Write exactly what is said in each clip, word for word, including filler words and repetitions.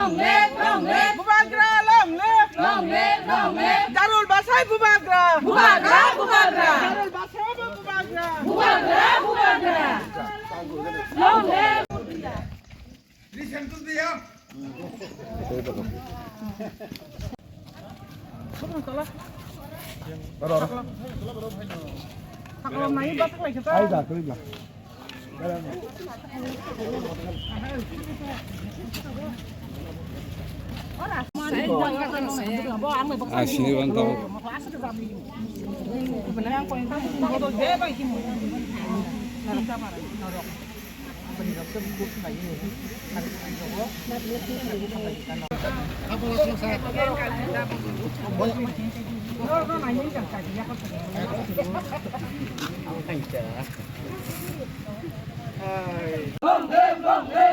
Long live, long live. Bubagra long live. Long live, long live. Darul Basai Bubagra. Bubagra, Bubagra. Darul Basai Bubagra. Bubagra, Bubagra. Long live. Asini bantao.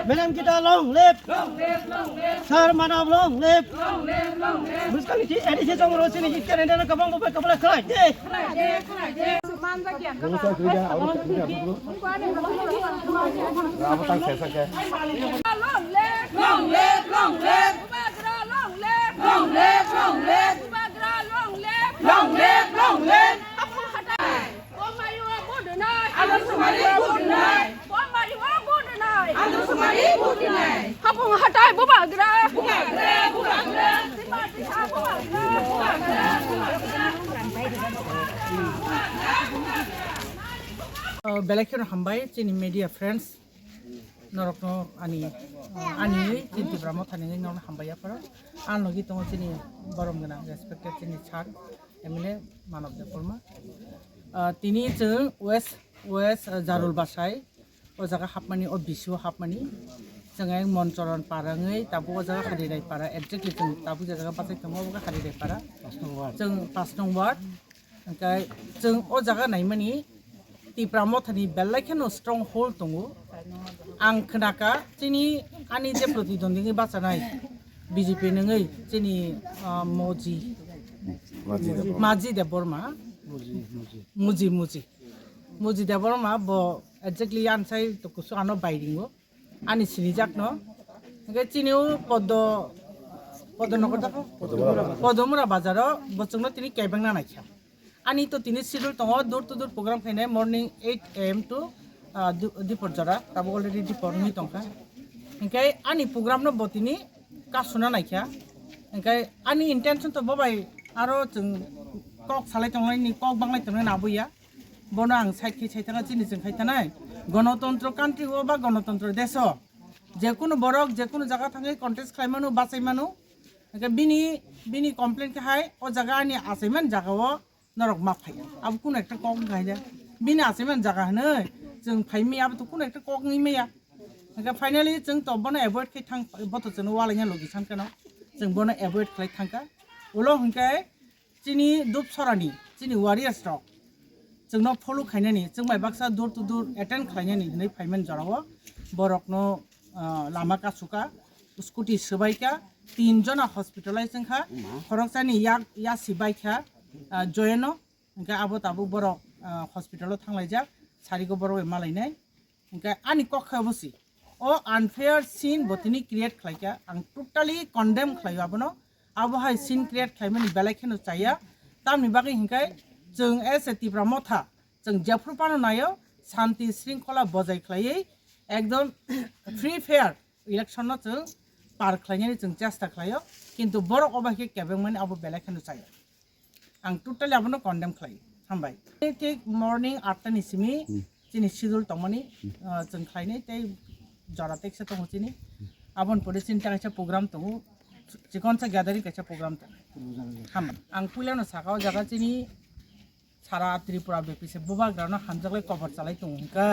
Madam Gita, long live! Sir Manav, long live! Municipality A D C Chongro sini jit kene dena kabang bobai kabla khlai de. Long live, long live. Bubagra long live. Long live, long live. Bubagra long live. Long live, long live. Hapung hatai. Bombayo budunai. Ando sumari budunai. Bombayo budunai. Ando sumari budunai. Hapung hatai Bubagra. Bubagra, Bubagra. Sima Tisa Bubagra. Bubagra, Bubagra. Oh, belai kheno hambai chini media friends. Norokno ani, ani chini Tipra Mothani norokno hambai yapharo. Ang logi tongo chini borom gwnang respected chini sir M L A Manav Debbarma. Ah, tini chwng West, West, ah, Jarul Basai, o jaga hapmani, o bisio hapmani. Chwng ayang Monchoron parangwi, tabuk o jaga Harirai para, exactly chwng tabuk je jaga bachai tongo, obo khe Harirai para. Chwng pas nong ward. Hwnkhe chwng o jaga naimani Tipra Mothani belai kheno stronghold tongo. Ang khnakha chini ani je pratidwndi wngwi bachanai B J P nungwi chini, ah, Moji, Maji Debbarma. Maji Debbarma. Muji, Muji. Muji Debbarma bo exactly ansai to kusu ano bairingo. Ani sinijakno. Hwnkhe chini o Poddo, Poddo Nokor da? Poddomura. Poddomura bazaro bo chwngno tini kebengna naikha. Ani to tini schedule tongo, door to door program khainai morning eight A M to, ah, du-, dipor jora, tabuk already dipor wngwi tongkha. Hwnkhe ani program no bo tini kasuna naikha. Hwnkhe ani intention to bo bai aro chwng kok salai tongnai ni, kok banglai tongnai ni aboya. Bono ang side khe sai thangna chini chwng khai thanai. Gonotontro country o ba gonotontro desh o je kunu borok je kunu jaga thangwi contest khlai mano, bachai mano. Hwnkhe bini, bini complaint khe hai o jaga ani achaiman jaga o norok ma phaiya. Abo kunu ekta kok wngkha hai de. Bini achaiman jaga hinwi chwng phai maya, abo to kunu ekta kok wngwi maya. Hwnkhe finally chwng to bono avoid khe thang, bo to chwngno walaina logi san kheno chwng bono avoid khlai thangkha. Ulo hwnkhe chini Dupsorani, chini warriors rok chwngno follow khainani, chwng bai baksa door to door attend khlainani hinwi phaimani jorao borokno, ah, lama kasuka, scooty swbaikha, tin jona hospitalize wngkha, khoroksani yak yasi baikha, ah, joyeno, hwnkhe abo tabuk borok, ah, hospital o thanglaijak, sarigo borok bai malainai. Hwnkhe ani kok khe obo si. O unfair scene bo tini create khlaikha. Ang totally condemn khlaio abono. Abo hai scene create khlaimani belai kheno chaya. Tamni bagwi hwnkhe chwng as a Tipra Motha, chwng jephru phano naio, shanti shringkhola bojai khlaiwi ekdom free fair election no chwng par khlainani chwng chesta khlaio. Kintu borok obo hai khe kebengmani abo belai kheno chaya. Ang totally abono condemn khlai. Hambai. Thik morning atta ni simi chini schedule tongmani, ah, chwng khlainai tei jora teksa tongo chini. Aboni pore chini ta kaisa program tongo. Chikonsa gathering kaisa program tongo. Hambai. Ang puilano saka o jaga chini sara Tripura bepise bubagrano hamjaklai kobor chalai tongo hwnkhe.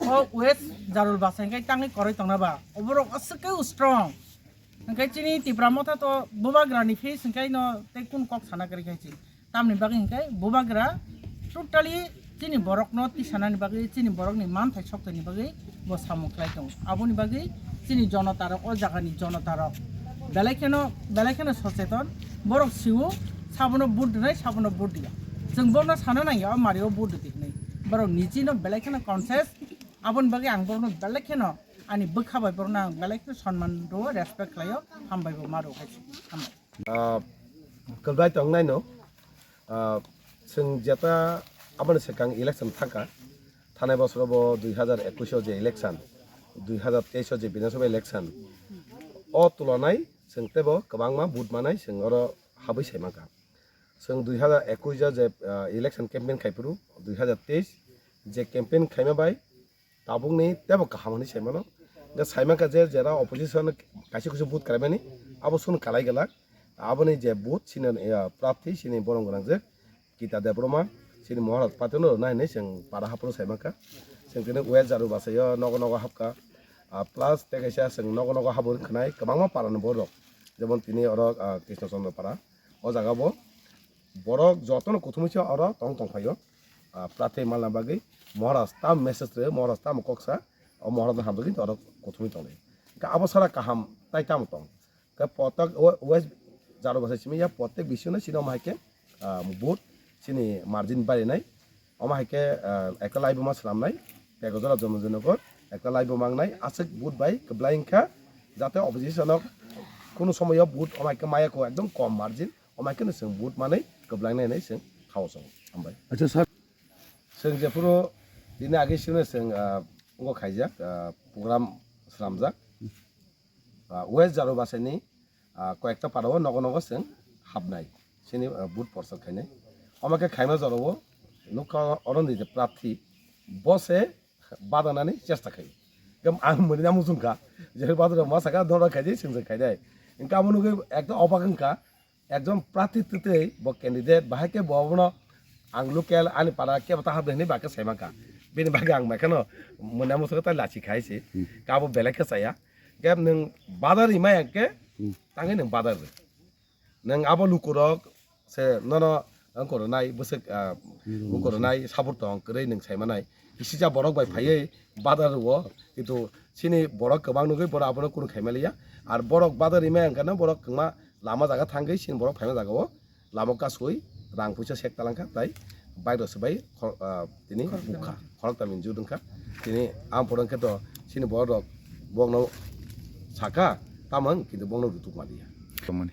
O West Jarul basa hwnkhe tangwi koroi tongna ba. Oborok aswk khe strong. Hwnkhe chini Tipra Motha to bubagrani face hwnkhe no tei kun kok sana kwrwi khai chi. Tamni bagwi hwnkhe bubagra totally chini borokno tisanani bagwi, chini borokni manthai sokthani bagwi bo samung khlai tongo. Aboni bagwi chini jonotarok, o jagani jonotarok belai kheno, belai kheno socheton. Borok sio, sabono vote rwnai, sabono vote rwya. Chwng bono sana nangya, o mario vote rwdi hinwi. Borok nichino belai kheno conscious. Aboni bagwi ang borokno belai kheno Ani bwkha bai borokno ang belai khe sonman rwo, respect khlaio, hambai bo ma rwo hai se. Hambai. Ah, kwbrai tongnaino, ah, chwng jeta aboni swkang election thangkha, thanai bosoro bo dui hazar ekush o je election, dui hazar teis o je Bidhan Sabha election, o tulanai chwng teibo kwbangma vote manai chwng oro habwi sai mankha. Chwng dui hazar ekush o je, ah, election campaign khai phuru, dui hazar teis je campaign khaima bai tabukni teibo kaham hwnwi sai mano. Hwnkhe sai mankha je jera opposition kaisa kusu vote kalaimani, abo swn kalai glak. Aboni je vote chini, ah, prarthi chini borong gwnang je Gita Debbarma, chini Maharaj party no rwnai hinwi chwng para haphuru sai mankha. Chwng tini West Jaru basaio nogo nogo hapkha. Ah, plus tei kaisa chwng nogo nogo habwi khwnai kwbangma para ni borok. Jemon tini oro, ah, Krishna Chandra para. O jaga bo borok jotono kuthumwi se oro tong tong phaio. Ah, prarthi malna bagwi Maharaj tam message rw, Maharaj tam kok sa, o Maharaj no hamjagwi oro kuthumwi tongnai. Hwnkhe abo sara kaham tai tamo tong. Hwnkhe protek o-, West Jaru basa simi ya protek bisingno chini omo hai khe, ah, vote chini margin barinai. Omo hai khe, ah, ekta lai bo ma swnamnai, Pekojora Jonojanagar, ekta lai bo mangnai, aswk vote bai kwbla wngkha, jate opposition o kunu somoyo vote omo hai khe maya kho ekdom kom margin, omo hai kheno chwng vote manwi kwblangnai hinwi chwng khao chongo. Hambai. Acha sir. Chwng jephuru tini age sino chwng, ah, wngkha khaijak, ah, program swnamjak. Ah, West Jaru basaini, ah, koyekta para o nogo nogo chwng habnai, chini, ah, vote porsa khainai. Omo khe khaima jora o nukha oro ni je prarthi, bo se badanani chesta khai. Gam ang muni na muchung kha, je badar ma saka dora khai di, chwng chwng khai dai. Hwnkhe abo nugwi ekta obak wngkha, ekjon prarthi twtwi bo candidate, bahai khe bo abono ang local ani para kebo ta habde hinwi ba khe sai mankha. Bini bagwi ang mai kheno mwnamo saka ta lachi khai se. Hmm. Kabo belai khe chaya. Khe nwng badar rimai ang khe Hmm. tangwi nwng badar rw. Nwng abo lukurok se nono ang koronai bwswk, ah, Hmm. lukurok nai sabur tong kwrwi nwng sai manai. Kisisa borok bai phaiwi badar rwo, kintu chini borok kwbang nugwi borok abono kunu khai maliya. Ar borok badar rimai ang kheno borok kwma lama jaga thangwi chini borok phaima jaga o lama kasui rang puisa sek talangkha tai bike rok se bai khor-, ah, tini Khoroktam. Bukha khoroktam injur wngkha. Tini ang porong khe to chini borok rok bokno saka tamang kintu bokno rutuk maliya. Tamani.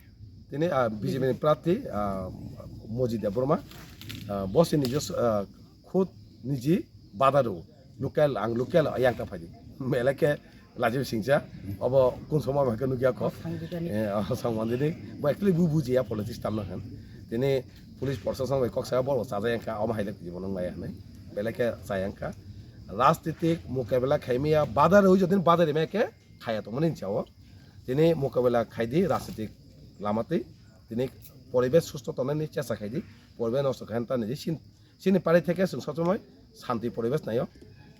Tini, ah, B J P ni prarthi, ah, Moji Debbarma, ah, bo se nijos, ah, khud niji badar rw, local, ang local yang ta phaidi. Mele khe Rajiv Singcha, obo kun somo hai khe nukya kho. Sangdidani. Eh, oh, Sangmandini. Bo actually bu bujiya politics tamna khan. Tini police proshashan bai kok saya bol chaja yang kha, omo hai le jibo nang maya hanai. Bele khe chaya wngkha. Rajnitik mukabela khaimiya badar rw jodin badar rimai khe khaya tongmani hinwi chao. Tini mukabela khaidi rajnitik lamatwi. Tini poribesh susto tongnani chesta khaidi. Poribesh nosto khaina ta niji sin Chini party theke chwng sob somoi shanti poribesh naio.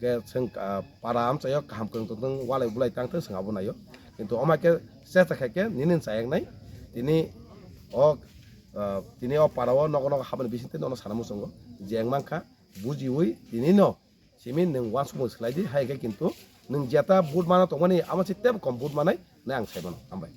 Ke chwng, ah, para amchaio kaham kwrwng tongthwng, walai bulai tangthwng chwng abo naio. Kintu omo hai khe chesta khai khe nini chayaknai. Tini o, ah, tini o para o nogo nogo habani bisingtwi nono sana muchungo. Je wng mankha bujiwi tini no simi nwng uansukmung swlai di, hai khe kintu nwng jeta vote mana tongmani amo se tebo kom vote manai hinwi ang sai mano. Hambai.